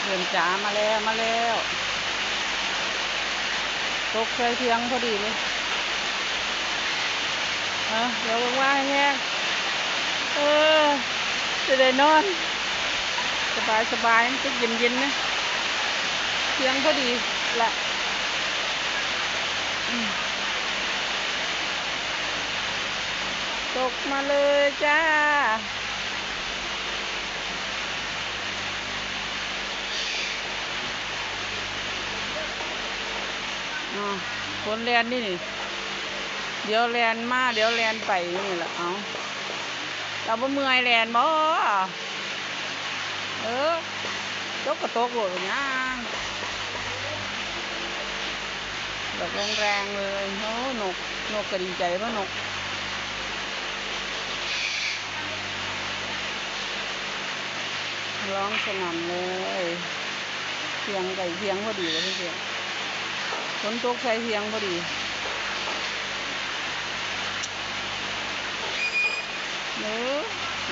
ເພື່ອນໆ ຈ້າ ມາແລ້ວ ມາແລ້ວ ຕົກໃສ່ຖຽງພໍດີເລີຍ. ເອີ ດຽວວ່າແຮງ ເອີ ຈະໄດ້ນອນສະບາຍໆ ມັນຈະເຢັນໆ ນະ ຖຽງພໍດີລະ ອືມ ຕົກມາເລີຍຈ້າ. ອ້າວ ຄົນແລ່ນນີ້ນີ້ ດຽວແລ່ນມາ ດຽວແລ່ນໄປນີ້ລະ. ເອົ້າ ລາວບໍ່ເມື່ອຍແລ່ນບໍ? ເອີ ຕົກກໍຕົກໂລດ ເປັນຫຍັງ? ດອກແຮງໆ ເລີຍ. ໂອ້ ນົກ ນົກກໍດີໃຈເນາະ ນົກ ຮ້ອງສະໜັ່ນເລີຍ. ຖຽງໃກ້ຖຽງພໍດີເລີຍ ເພື່ອນໆ ຝົນຕົກໃສ່ຖຽງພໍດີ. ເອີ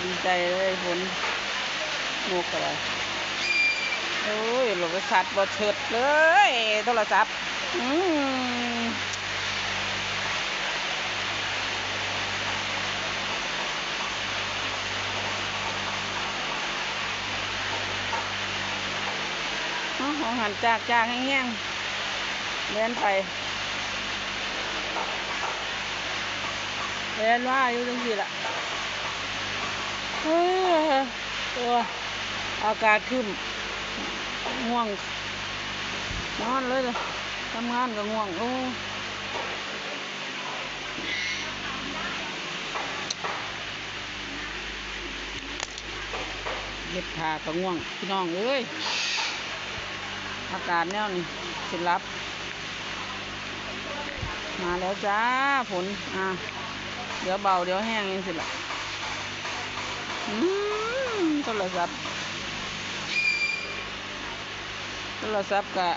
ດີໃຈເລີຍຝົນ ນົກກໍໄດ້. ໂອ້ຍ ໂທລະສັບບໍ່ເສີດເລີຍ ໂທລະສັບ. ອືມ ເອົ້າ ຂອງຫັ້ນຈາກໆ ແຮງໆ ແລ່ນໄປ ແລ່ນມາຢູ່ຈັ່ງຊີ້ລະ. ເອີ ໂອ້ຍ ອາກາດຄຶ້ມ ງ່ວງນອນເລີຍ ທຳງານກໍງ່ວງ. ໂອ້ ເຮັດຜ້າກໍງ່ວງ ພີ່ນ້ອງເອີຍ ອາກາດແນວນີ້ ຊິຫຼັບ. ມາແລ້ວຈ້າ ຝົນ ອ່າ ດຽວເບົາ ດຽວແຮງ ຈັ່ງຊີ້ລະ. ອືມ ໂທລະສັບ ໂທລະສັບກະ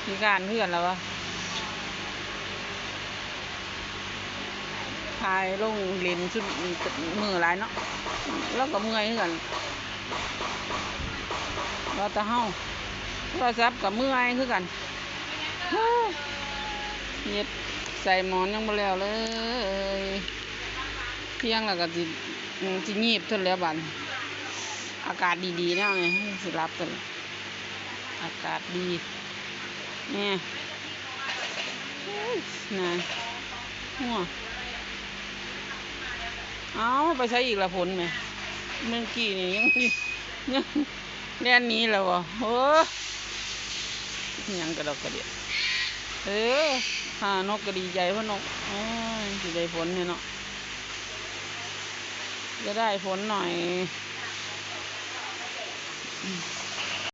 ພິການຄືກັນລະວະ ຖ່າຍລົງຫຼິ້ນຊຸດມື້ຫຼາຍເນາະ ລາວກໍເມື່ອຍຄືກັນ ວ່າແຕ່ເຮົາ ໂທລະສັບກໍເມື່ອຍຄືກັນ. ເຮັດໃສ່ໝອນຍັງບໍ່ແລ້ວເລີຍ ພຽງແລ້ວກໍຊິ ອືມ ຊິຫຍິບເທົ່ານັ້ນແຫຼະບາດນີ້. ອາກາດດີໆ ແນວນີ້ຊິຫຼັບກັນ ອາກາດດີ ແນ່ ໂອ້ຍ ນາຍ ຫົວ ເອົ້າ ໄປໃສອີກລະ ຝົນແມະ ເມື່ອກີ້ນີ້ຍັງ ຍັງ ແລ່ນໜີແລ້ວບໍ? ໂອ້ ຫຍັງກະດອກກະເດຍ ເອີ ຫານົກກະດີໃຈເພາະນົກ ໂອ້ຍ ຊິໄດ້ຝົນແທ້ເນາະ ຈະໄດ້ຝົນໜ້ອຍ.